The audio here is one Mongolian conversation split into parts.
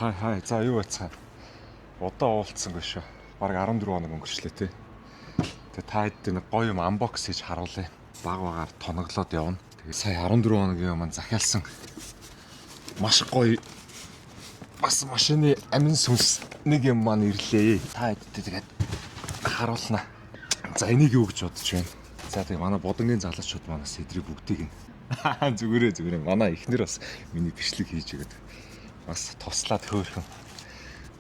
Хай хай, за юу байцгаа. Удаа уулзсангүй шүү. Бараг 14 хоног өнгөрчлээ те. Тэгээ та хэд нэг гоё юм unbox хийж харуулъя. Баг багаар тоноглоод явна. Тэгээ сая 14 хоногийн өмнө захиалсан маш гоё бас машины амин сүнс нэг юм маань ирлээ. Та хэдтэй тэгээд харуулна. За, энийг юу гэж бодож байна? За, тэгээ манай Будангийн залуучууд манаас эдрийг бүгдийг нь зүгээрээ зүгээрээ манай эхнэр бас миний бичлэг хийж өгöd бас туслаад хөөрхөн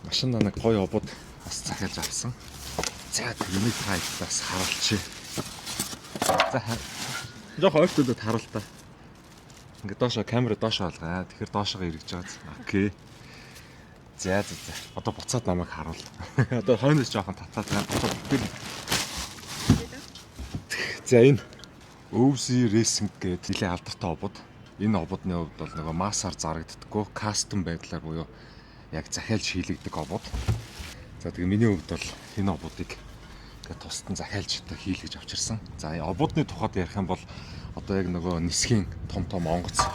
машин нэг гоё обод бас захиалж авсан. За, энийг та хэд бас харуулчих. За, жоох ойртолдод харуул та. Ингээ доошо камера доошо алгаа. Тэгэхээр доошоо эргэж байгаа. Okay. За за за. Одоо буцаад намайг харуул. Одоо хойноос жоохон татаад байгаа. Тэр. За, энэ OZ Racing гэдэг нэлээд алдартай обод. Энэ ободны хувьд бол нөгөө массаар зарагддаггүй, custom байдлаар буюу яг захиалж хийлэгдэг обод. За, тэгээ миний хувьд бол энэ ободыг ингээ тусдан захиалж одоо хийлгэж авчирсан. За, ободны тухайд ярих юм бол одоо яг нөгөө нисхийн том том онгоц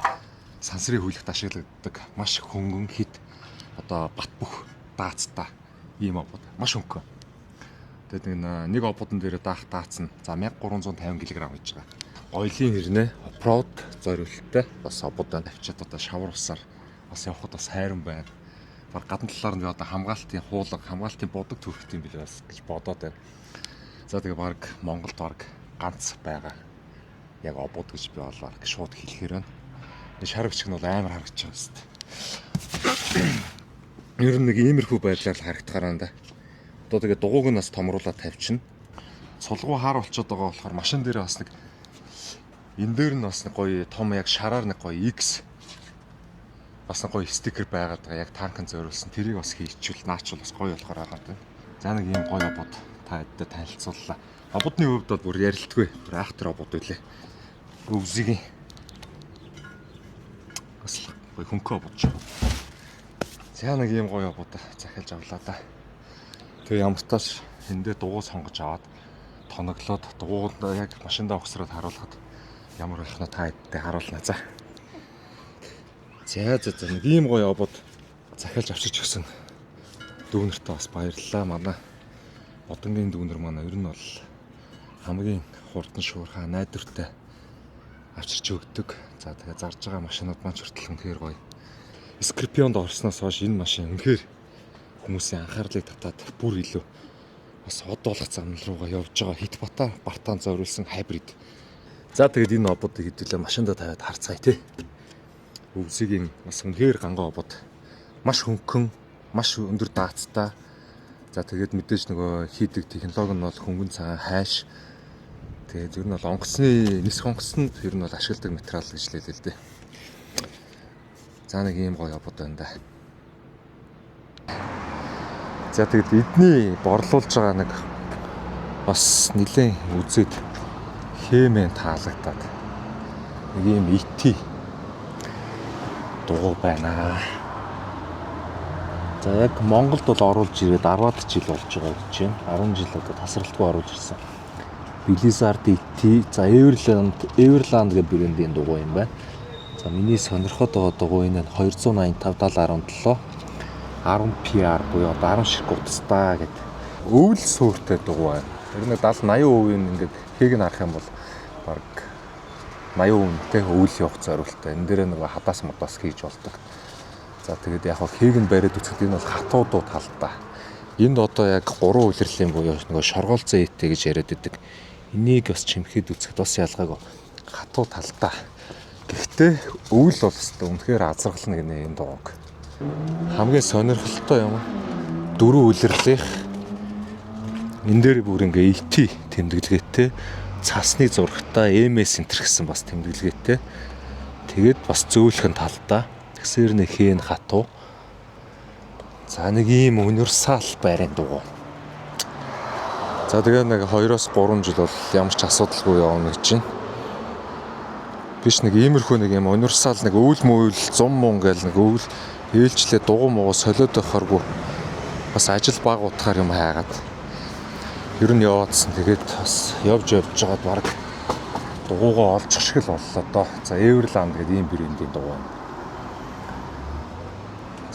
сансрын хөлөгт ашиглагддаг маш хөнгөн хит одоо бат бөх даацтай ийм обод. Маш хөнгөн. Тэгээд нэг ободон дээр даах дац нь за 1350 кг гэж байгаа. Гоёлын хэрнээ off-road зориулттай бас ободоо тавьчаад одоо шавар усаар бас явхад бас хайран байна. Баг гадна талаар нь би одоо хамгаалтын хуулга, хамгаалтын будаг төрөхт юм билээ бас гэж бодоод байна. За, тэгээ баг Монголд баг ганц байгаа. Яг обод гэж би бол баг шууд хэлэхээр байна. Энэ шар бичиг нь бол амар харагдаж байгаа юм шүү дээ. Ер нь нэг иймэрхүү байдлаар л харагдахаар байна да. Одоо тэгээ дугууг нь бас томруулаад тавьчихна. Цулгуу хаар болчиход байгаа болохоор машин дээр бас нэг энэ дээр нь бас нэг гоё том яг шараар нэг гоё X бас нэг гоё стикер байгаад байгаа. Яг танкын зориулсан. Тэрийг бас хийчихвэл наачвал бас гоё болохоор байгаа юм. За, нэг ийм гоё обод та хэдтэй танилцууллаа. Ободны хувьд бол бүр ярилтгүй. Бүр айхтар обод үлээ. Өвзөгийн бас л гоё хөнгөн обод ч. За, нэг ийм гоё обод захиалж авлаа да. Тэгээ ямар тааш эндээ дугуй сонгож аваад тоноглоод дугуйд яг машиндаа угсраад харуулхад ямар байх нь та хэдтэй харуулна. За. За за за, нэг ийм гоё обод захиалж авчирч өгсөн дүүнертэй бас баярлалаа. Манай Будангийн дүүнер манай ер нь бол хамгийн хурдан шуурхаа найдвартай авчирч өгдөг. За, тэгээ зарж байгаа машинууд маань ч хүртэл үнэхээр гоё. Скорпионд орсноос хойш энэ машин үнэхээр хүмүүсийн анхаарлыг татаад бүр илүү бас од болох зам руугаа явж байгаа хит бата бартаан зориулсан hybrid. За, тэгээд энэ ободыг хэдүүлээ машиндаа тавиад харцгаая те. Өвзөгийн бас үнэхээр ганга обод. Маш хөнгөн, маш өндөр даацтай. За, тэгээд мэдээж нөгөө хийдэг технологи нь бол хөнгөн цагаан хайш. Тэгээд ер нь бол онгоцны нисэх онгоцонд ер нь бол ашигладаг материал гэж лээ л дээ. За, нэг ийм гоё обод байна да. За, тэгээд эдний борлуулж байгаа нэг бас нэлээд үзээд хэмээн таалагдаад нэг ийм ET дугуй байна. За, яг Монголд бол оруулж ирээд 10-аад жил болж байгаа гэж байна. 10 жил одоо тасралтгүй оруулж ирсэн. Blizzard ET, за Everland Everland гэх брендийн дугуй юм байна. За, миний сонирхоод байгаа дугуй энэ 285 70 17 10 PR буюу одоо 10 ширхэг утастай гэдэг өвөл суурьтай дугуй байна. Тэр нэг 70 80% ингээд хээг нь харах юм бол баг 80% те өвөл явах зориулттай. Энэ дээр нөгөө хадаас модоос хийж болдог. За, тэгээд яг хээг нь бариад үзэхэд энэ бол хатуудуу талдаа. Энд одоо яг гурван улирлын буюу нөгөө шоргоолцоо ET гэж яриад байдаг. Энийг бас чимхэд үзэхэд бас ялгаагүй хатуу талдаа. Гэхдээ өвөл бол өстой үнэхээр азаргална гинэ энэ дугуйг. Хамгийн сонирхолтой юм дөрвөн улирлынх энэ дээр бүр ингээ ET тэмдэглэгээтэй, цасны зурагтай MS энтер гэсэн бас тэмдэглэгээтэй. Тэгээд бас зөөлхөн талдаа. Тэгсээр нэг хэн хатуу. За, нэг ийм универсал байрын дугуй. За, тэгээ нэг 2-оос 3 жил бол ямар ч асуудалгүй явна гэж байна. Биш нэг иймэрхүү нэг юм универсал нэг өвөл мөвөл зум мун гээл нэг өвөл ээлжлээ дугуй муугаа солиод байхааргүй бас ажил баг утгаар юм хайгаад ер нь яваадсан. Тэгээд бас явж явж байгаад баг дугуугаа олчих шиг л боллоо доо. За, Everland гэдэг ийм брендийн дугуй байна.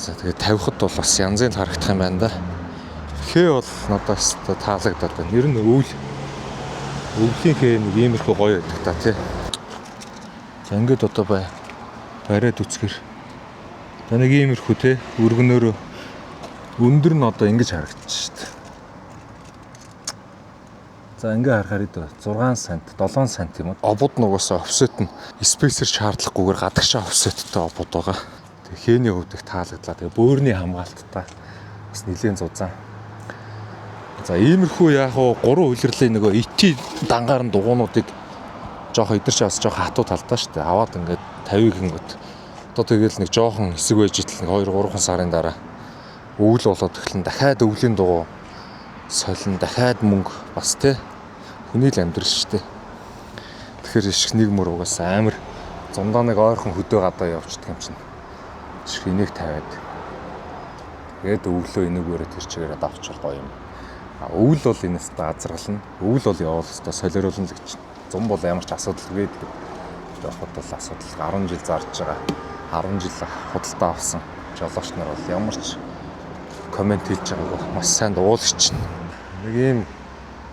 За, тэгээ тавихад бол бас янзын л харагдах юм байна да. Хээ бол надад өстой таалагдаад байна. Ер нь өвлийн хээ нэг иймэрхүү гоё байдаг та, тий. За, ингээд одоо бариад үцгэр. За, нэг иймэрхүү, тий, өргөнөөрөө өндөр нь одоо ингэж харагдчих шүү дээ. За, ингээ харахаар ид 6 сант, 7 сант юм уу? Обод нугасаа offset нь spacer шаардлагагүйгээр гадагшаа offset тэй обод байгаа. Тэг хээний хувьд их таалагдлаа. Тэгээ бөөрийн хамгаалттай бас нэлийн зузаан. За, иймэрхүү яг уу гурван улирлын нөгөө ET дангаар нь дугуйнуудыг жоох идэрч бас жоох хатуу талдаа шүү дээ. Аваад ингээд 50 гингөт. Одоо тэгэл нэг жоохон хэсэг байж итл нэг 2 3 сарын дараа өвөл болоод эхлэн, дахиад өвлийн дугуй солино, дахиад мөнгө бас, те, хүний л амьдрал шүү дээ. Тэгэхээр ишг нэг мөр угаасаа амар зундаа нэг ойрхон хөдөө гадаа явчихдаг юм чинь. Ишг энийг тавиад тэгээд өвлөө энэгээрээ тэр чигээрээ давчвал гоё юм. А өвөл бол энэс газаргална. Өвөл бол явуул өстой солируулна л гэж. Зун бол ямар ч асуудалгүй гэдэг. Явахад бол асуудал 10 жил зарж байгаа. 10 жил худалдаа авсан жолооч нар бол ямар ч comment хийж байгаагүй. Маш сайн дуулагч. Нэг ийм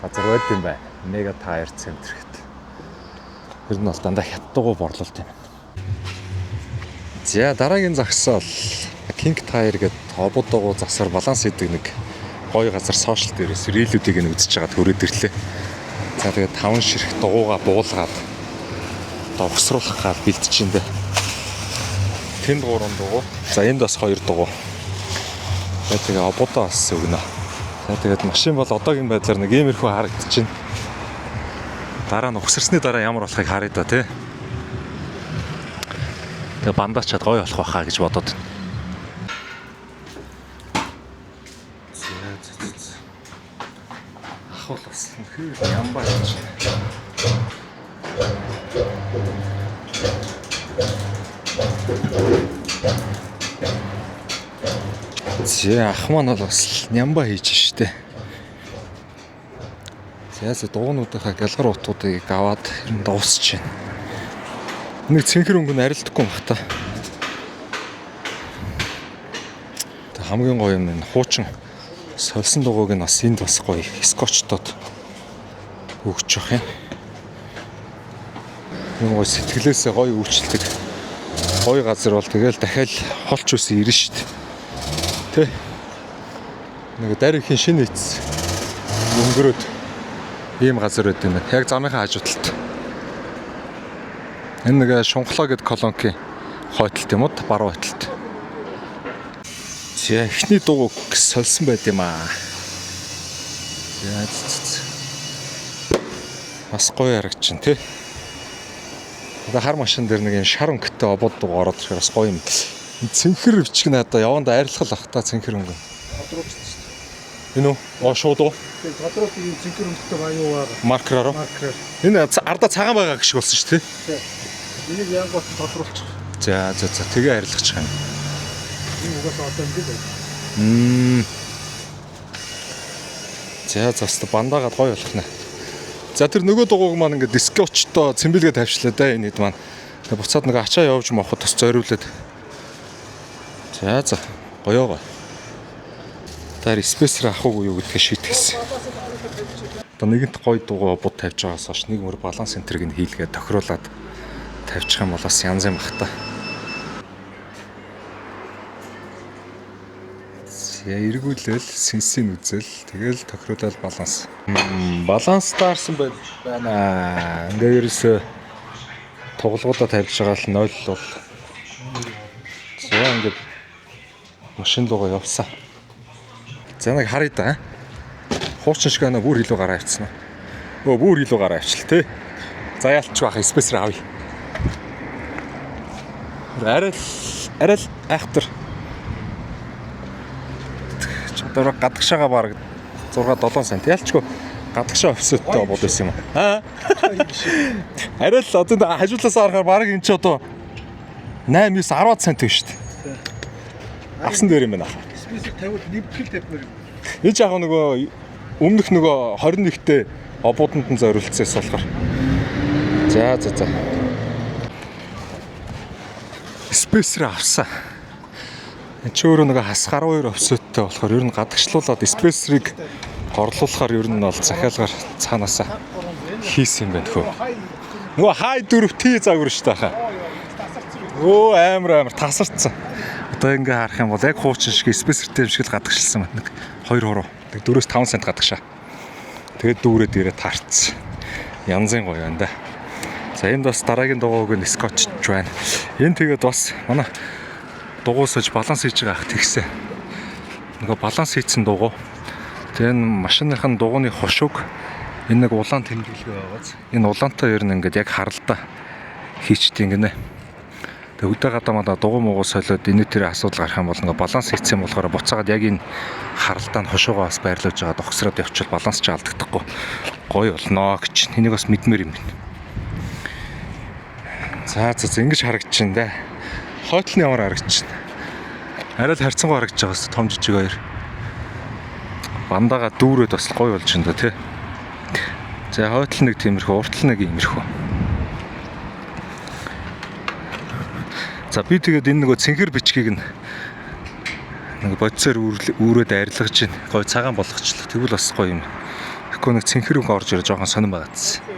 газар байд юм байна. Mega Tire Center гэдэг. Тэр нь бол дандаа хятадгүй борлуулалт юм. За, дараагийн загсаал King Tire гэдэг обод дугуй засвар баланс хийдэг нэг гоё газар social дээрээс reel үүдийг нь үзэж байгаад хүрээд ирлээ. За, тэгээд таван ширх дугууга буулгаад одоо угсруулах гал бэлдэж чинь дээ. Тэнд гурван дугуй. За, энд бас хоёр дугуй. За, тэгээ ободоо бас өгнө. За, тэгээд машин бол одоогийн байдлаар нэг иймэрхүү харагдчихэв. Дараа нь угсарсны дараа ямар болохыг харъя да, тий. Тэгээ бандаачаад гоё болох байхаа гэж бодоод байна. За за за. Ах бол бас үнэхээр ямбаа гэж. За, ах маань бол бас нямба хийж штэ. За за, дугуйнуудынхаа гялгар утуудыг аваад ер нь дуусч байна. Нэг цэнхэр өнгө нь арилдахгүй юм бах та. Тэг хамгийн гоё юм энэ хуучин сольсон дугуйг нь бас энд бас гоё scotch тод өгч явах юм. Юм гоё сэтгэлээсээ гоё үйлчлдэг гоё газар бол тэгэл дахиад холч ус ирнэ шүү дээ. Тэ. Нэг дарихийн шинэ эц өнгөрөөд ийм газар байд юм байна. Яг замынхаа хажуу талд. Энэ нэг Шунхлаа гэд колонкийн хойтолт юм уу? Баруун хойтолт. За, эхний дугуй сольсон байд юм аа. За. Бас гоё харагчин, тий. Одоо хар машин дээр нэг юм шар өнгөтэй обод дугуй ороод ирэхээр бас гоё юм. Цэнхэр бичиг надаа явандаа арилгал ах та цэнхэр өнгө. Тодруулчихсан шүү дээ. Энэ үү? Оо, шууд уу? Тэгээ тодруулсан юм цэнхэр өнгөтэй ба юу байгаа. Маркераар уу? Маркераар. Энэ ардаа цагаан байгаа гэх шиг болсон шүү дээ. Тий. Энийг янгот тодруулчих. За за за, тэгээ арилгачих юм. Энэ угаасаа одоо ингэж байна. За за, өстө бандаагаад гоё болох нэ. За, тэр нөгөө дугуйг маань ингээд scotch той цэмбэлгээ тавьчлаа да энэ хэд маань. Тэгээ буцаад нэг ачаа явж мохот бас зориулаад. За за, гоё гоё. Тэр spacer авах уу юу гэдгээ шийтгэсэн. Одоо нэгэнт гоё дугуй обод тавьж байгаас хойш нэг мөр баланс центрийг нь хийлгээ тохируулаад тавьчих юм бол бас янз юм бах та. За, эргүүлэл сэнсийн үзэл тэгэл тохируулаад баланс. Баланс таарсан байна. Ингээ ерөөсөө тоглоудаа тавьж байгаа л 0 бол. За, ингээд машин руугаа явсан. За, нэг харъя да. Хуучин шиг ана бүр илүү гараа авчихсан уу? Өө, бүр илүү гараа авчил те. За, ялч бах spacer авъя. Арай л айхтар. Чадвар гадагшаага бараг 6 7 сент. Ялчгүй гадагшаа offset тэй обод байсан юм аа. Арай л одоо хажуулаас харахаар бараг энэ чи одоо 8 9 10 сент биш шүү дээ. Авсан дээр юм байна. Spacer тавиул нэмтгэл тавьмаар юм. Энэ яг нөгөө өмнөх нөгөө 21-тэй обууданд нь зориулцсаас болохоор. За за за. Spacer авсан. Энд чи өөрөө нэг хас гаруй хоёр offset тэй болохоор ер нь гадагшлуулад spacer ыг горлуулахаар ер нь бол захиалгаар цаанаасаа хийсэн юм байна хөө. Нөгөө хай 4 T загвар шүү дээ хаа. Өө, амар амар тасарцсан. Одоо ингээ харах юм бол яг хуучин шиг spacer тэй юм шиг л гадагшилсан байна. Нэг 2 хуруу. Нэг 4-5 цент гадагшаа. Тэгээд дүүрээ дээрээ таарцсан. Янзын гоё байна да. За, энд бас дараагийн дугуйг нь скотчж байна. Энэ тэгээд бас манай дугуй сож баланс хийж байгаа ах тэгсэн. Нөгөө баланс хийцэн дугуй. Тэгээ энэ машиныхын дугуйны хошууг энэ нэг улаан тэмдэглэгээ байгааз. Энэ улаантай ер нь ингээд яг харалдаа хийчихдээ гинэ. Тэгээ хөдөө гадаа мадаа дугуй муугуу солиод энэ тэр асуудал гарах юм бол ингээ баланс хийцэн болохоор буцаагаад яг энэ харалдаа нь хошуугоо бас байрлуулж байгаа догсроод явчихвал баланс ч алдагдахгүй гоё болноо гэж. Энийг бас мэдмээр юм байна. За, ингэж харагдчихээн дээ. Хойтол нь ямар харагдчихээн. Арай л харьцангуй харагдаж байгаа хэвээр, том жижиг хоёр. Бандаага дүүрээд бас гоё болж байна да, тий. За, хойтол нэг тиймэрхүү, уртл нэг иймэрхүү. За, би тэгээд энэ нөгөө цэнхэр бичгийг нь нэг бодисоор үүрээд арилгаж байна. Гоё цагаан болгочлоо. Тэгвэл бас гоё юм. Тэгэхгүй нэг цэнхэр өнгө орж ирээ жоохон сонирн байгаа гэсэн.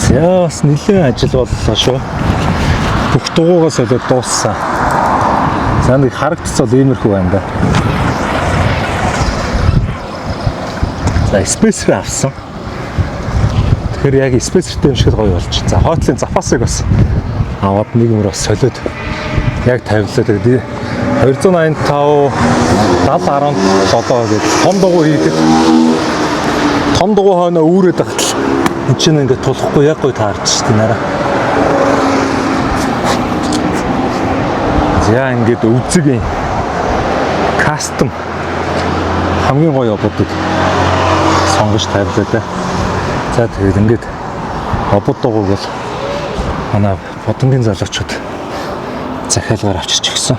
За, бас нэлээд ажил боллоо шүү. Бүх дугуйгаас солиод дууссан. За, нэг харагдцал иймэрхүү байна да. За, spacer авсан. Тэгэхээр яг spacer тэй юм шиг л гоё болж. За, хойтлын запасыг бас аваад нэг мөр бас солиод яг тавилаа. Тэгээд 285 70.7 гэдэг том дугуй хийхэд том дугуй хойноо үүрээд багтал эн чинь ингээд тулахгүй яг гоё таарч штэ нараа. За, ингээд өвзөгийн custom хамгийн гоё ободыг сонгож тавилаа да. За, тэгээд ингээд обод дугуйг бол манай Бодонгийн залуучууд захиалгаар авчирч өгсөн.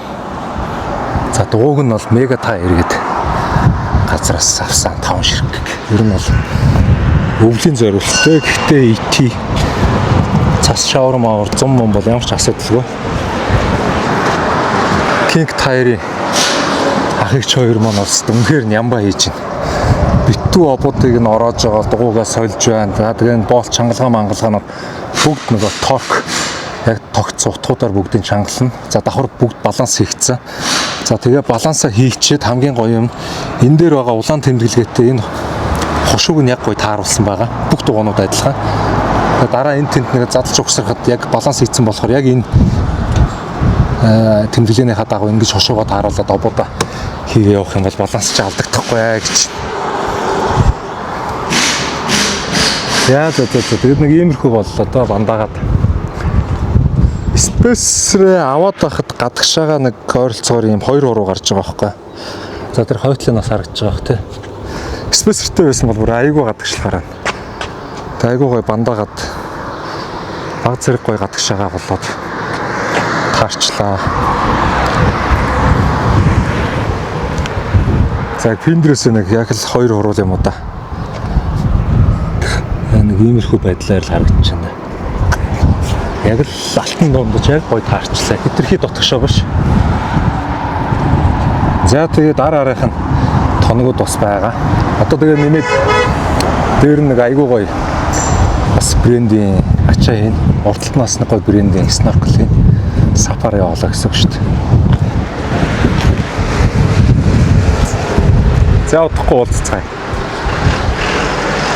За, дугуйг нь бол Мега та эргээд газраас авсан 5 ширхэг. Ер нь бол өвлийн зориулттай. Гэхдээ ET цас шавар мавар 100 мөн бол ямар ч асуудалгүй. King Tire-ийн ах эгч хоёр маань бас үнэхээр нямба хийж байна. Битүү обуудыг нь ороож байгаа дугуйгаа сольж байна. За, тэгээ энэ болт чангалгаа мангалгаанууд бүгд нөгөө torque яг тогтсон утгуудаар бүгдийг чангална. За, давхар бүгд баланс хийгдсэн. За, тэгээ балансаа хийчихэд хамгийн гоё юм энэ дээр байгаа улаан тэмдэглэгээтэй энэ хошууг нь яг гоё тааруулсан байгаа. Бүх дугуйнууд адилхан. Тэгээ дараа энэ тэнд нэг задлж угсрахад яг баланс хийцэн болохоор яг энэ тэмдэглээнийхаа дагуу ингэж хошуугаа тааруулаад обуудаа хийгээ явах юм бол баланс ч алдагдахгүй аа гэж. Яа, за, тэгээд нэг иймэрхүү боллоо доо бандаагаад. Spacer аваад байхад гадагшаага нэг ойролцоогоор ийм 2 хуруу гарч байгаа байхгүй. За, тэр хойтлын бас харагдаж байгаа бох тий. Spacer тэй байсан бол бүр айгүй гадагшлахаар байна. Тэг айгүй гой бандаагаад баг зэрэг гой гадагшаага болоод таарчлаа. За, fender ээс нэг яг л 2 хуруул юм уу да. Нэг иймэрхүү байдлаар л харагдаж байна. Яг л алтан дундаж яг гой таарчлаа. Хитрхи дотгошоо биш. За, тэгээд ар арынх нь тоногуд бас байгаа. Одоо тэгээ нэмээд дээр нэг айгүй гоё бас брендийн ачаа хийн. Урталт нь бас нэг гоё брендийн snorkel хийн. Сафари яваалаа гэсэн үг шүү дээ. За, удахгүй уулзцгаая.